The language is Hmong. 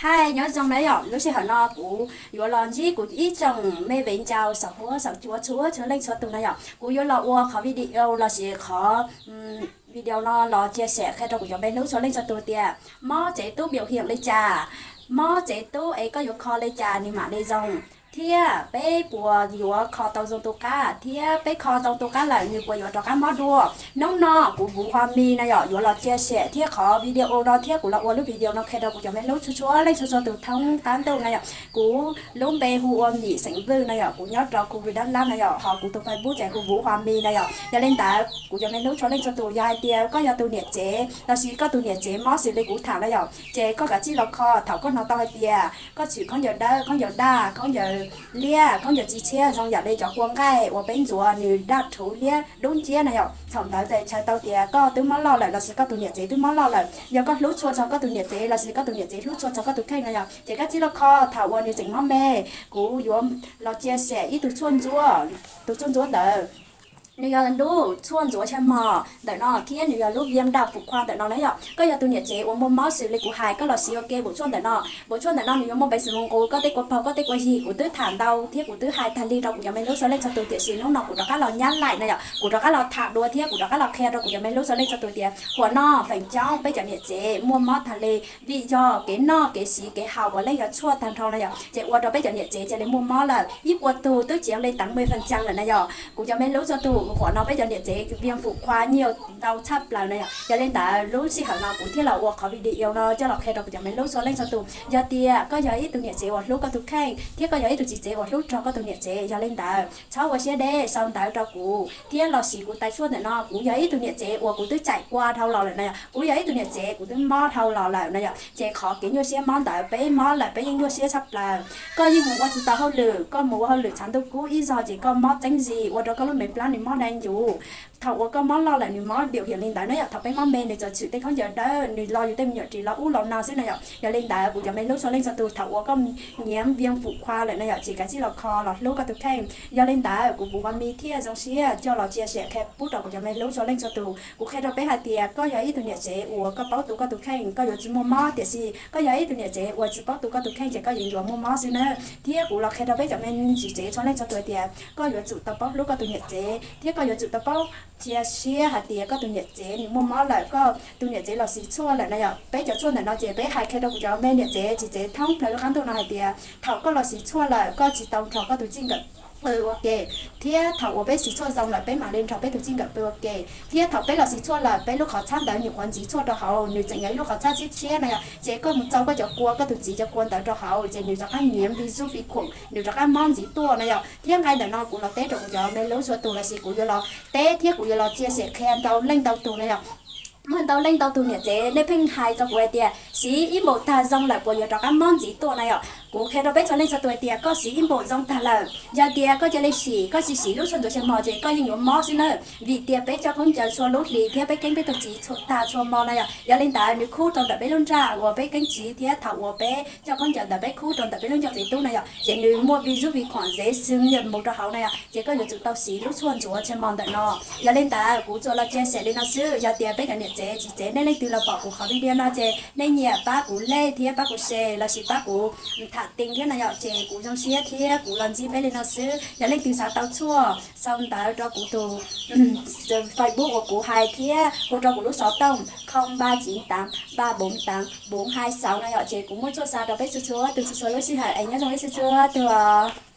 Hais nyob zoo na yom, lub sij hawm no kuv yuav los ntsib kuv ib tsoom me viv ncaus xav huab xav cua txhua txhua leej txhua tus na yom, kuv yuav los ua qhov video lossis qhov video no los chia sẻ qhia rau kuv cov me hlub txhua leej txhua tus tias mob tsev tub npiaus hiam li cas, mob tsev tub es koj yuav kho li cas nws mam li zoo, thiab peb puas yuav kho tau zoo tus qab, thiab peb kho tau tus qab lawm nws puas yuav rov qab mob dua. Hnub no kuv Vuv Hua Mi na yom yuav los chia sẻ thiab qhov video no thiab kuv los ua lub video no qhia rau kuv cov me hlub txhua txhua leej txhua txhua tus thoob qab ntuj na yom. Kuv lub npe hu ua Mim xeem Vwj na yom, kuv nyob rau khu Vwj Dab Lab na yom, ho kuv tus Facebook ces hu Vuv Hua Mi na yom. Yog li ntawd kuv cov me hlub txhua leej txhua tus, yog hais tias koj yog tus niam tsev lossis koj tus niam tsev mob xws li kuv tham na yom, ces koj kav tsij los kho. Thaum koj hnov tau hais tias koj tshwm khaub ncaws dawb, khaub ncaws daj, khaub ncaws liab, khaub ncaws tsis tshiab zoo yam li cov kua nqaij uas peb ntxuav nws daj rhuv liab dub nciab na yom, thaum ntawd ces txhais tau tias koj twb mob loj lawm lossis koj tus niam tsev twb mob loj lawm. Yog koj hlub tshua txog koj tus niam tsev lossis koj tus niam tsev hlub tshua txog koj tus kheej na yom, ces koj txib loj kho thaum uas nws tseem mob me. Kuv yuav los chia sẻ ib tug tshuaj ntxuav, tus tshuaj ntxuav ntawd nws yog lub tshuaj ntxuav tshaj mog ntawm no thiab nws yog lub viêm đa phủ khoa ntawm no na yom. Koj yog tus niam tsev uas muaj mob xws li kuv hais, koj los siv ua ke npaum tshuaj ntawm no. Npaum tshuaj ntawm no nws yuav muaj npe xws li nqus koj tej kua paug koj tej kua yig, kuv twb tham ntau thiab kuv twb hais tag li rau kuv cov me hlub txhua leej txhua tus, tiam sis hnub no kuv rov qab los nhắc lại na yom, kuv rov qab los tham dua thiab kuv rov qab los qhia rau kuv cov me hlub txhua leej txhua tus tias huam no feem coob peb cov niam tsev muaj mob tag li vim yog kev noj kev siv kev haus uas leej yog tshuaj tag nrho na yom, ces ua rau peb cov niam tsev cia li muaj mob lawm. Ib puas tus twb chiếm li tám mươi phần trăm lawm na yom. Kuv cov me hlub txhua tus, huam no peb cov niam tsev viêm phủ khoa nhiều ntau tshaj plaws na yom. Yog li ntawd lub sij hawm no kuv thiaj los ua qhov video no coj los qhia rau kuv cov me hlub txhua leej txhua tus. Yog tias koj yog ib tug niam tsev uas hlub koj tus kheej thiab koj yog ib tug txiv tsev uas hlub rau koj tus niam tsev, yog li ntawd txhob ua siab deb, sau ntawv rau kuv thiab los siv kuv tais tshuaj ntawm no. Kuv yog ib tug niam tsev uas kuv twb trải qua dhau los lawm na yom, kuv yog ib tug niam tsev kuv twb mob dhau los lawm na yom, ces qhov kev nyuaj siab mob ntawd peb mob lawm peb yeej nyuaj siab tshaj plaws. Koj yeej mus ua tsis tau hauj lwm, koj mus ua hauj lwm tshav ntuj kub ib zaug ces koj mob txeeb zis ua rau koj lub me plab nws mob dai ncuv. Thaum uas koj mob loj lawm nws mob npiaus hiam li ntawd na yom. Thaum peb mob me nws txawm tshwm tej khaub ncaws dawb, nws lo yus tej me nyuam ris los ub los no xwb na yom. Yog li ntawd kuv cov me hlub txhua leej txhua tus, thaum uas koj nhiễm viêm phủ khoa lawm na yom, ces kav tsij los kho los hlub koj tus kheej. Yog li ntawd kuv Vuv Hua Mi thiaj zoo siab coj los chia sẻ qhia pub rau kuv cov me hlub txhua leej txhua tus. Kuv qhia rau peb hais tias koj yog ib tug niam tsev uas koj paub tu koj tus kheej koj yuav tsis muaj mob, tiam sis koj yog ib tug niam tsev uas tsis paub tu koj tus kheej ces koj yeej yuav muaj mob xwb na. Thiab kuv los qhia rau peb cov me ntsis tsev txhua leej txhua tus tias koj yuav tsum tau paub hlub koj tus niam tsev thiab koj yuav tsum tau paub cia siab hais tias koj tus niam tsev nws muaj mob lawm, koj tus niam tsev los siv tshuaj lawm na yom. Peb cov tshuaj ntawm no ces peb hais qhia rau kuv cov me niam tsev txiv tsev thoob plaws lub qab ntuj no hais tias thaum koj los siv tshuaj lawm koj tsis tau nrog koj tus txij nkawm pw ua ke, thiab thaum uas peb siv tshuaj zoo lawm peb mam li nrog peb tus txij nkawm pw ua ke. Thiab thaum peb los siv tshuaj lawm peb lub qhov txhab ntawd nyuam qhuav ntxiv tshuaj rau hauv, nws tseem yog ib lub qhov txhab tshiab tshiab na yom, ces koj mus txo koj cov kua, koj tus txiv cov kua ntawd rau hauv ces nws rov qab nhiễm virus vi khuam, nws rov qab mob ntxiv tuaj na yom. Thiab nqai ntawm no kuv los teb rau kuv cov me hlub txhua tus lossis kuv yuav los teb thiab kuv yuav los chia sẻ qhia ntau leej ntau tus na yom. Muaj ntau leej ntau tus niam tsev nej pheej hais rau kuv hais tias siv ib npaum tag zoo lawm puas yuav rov qab mob ntxiv tuaj na yom. Kuv qhia rau peb txhua leej txhua tus hais tias koj siv ib npaum zoo tag lawm, yog tias koj cia li sim, koj tsis siv lub tshuaj ntxuav tshaj hmo ces koj yeej yuav mob xwb na. Vim tias peb coj khaub ncaws txhua lub hlis thiab peb keeb peb tus txiv tag txhua hmo na yom. Yog li ntawd nws khub rau ntawm peb lub nraj uas peb keeb txiv thiab thaum uas peb coj khaub ncaws ntawd peb khub rau ntawm peb lub ncauj txiv tub na yom, ces nws muaj virus vi khuam dễ xâm nhập mus rau hauv na yom, ces koj yuav tsum tau siv lub tshuaj ntxuav tshaj hmo ntawm no. Yog li ntawd kuv tsuas los chia sẻ li no xwb. Yog tias peb cov niam tsev txiv tsev nej leej twg los pom kuv qhov video no ces nej nyiam pab kuv like thiab pab kuv share lossis pab kuv tham tin thiab na yom, ces kuv zoo siab thiab kuv los ntsib peb li no xwb. Yog leej twg xav tau tshuaj sau ntawv rau kuv tus Facebook uas kuv hais thiab hu rau kuv lub xov tooj không ba chín tám ba bốn tám bốn hai sáu no yom, ces kuv muaj tshuaj xa rau peb txhua txhua tus txhua txhua lub sij hawm es nyob zoo peb txhua txhua tus os.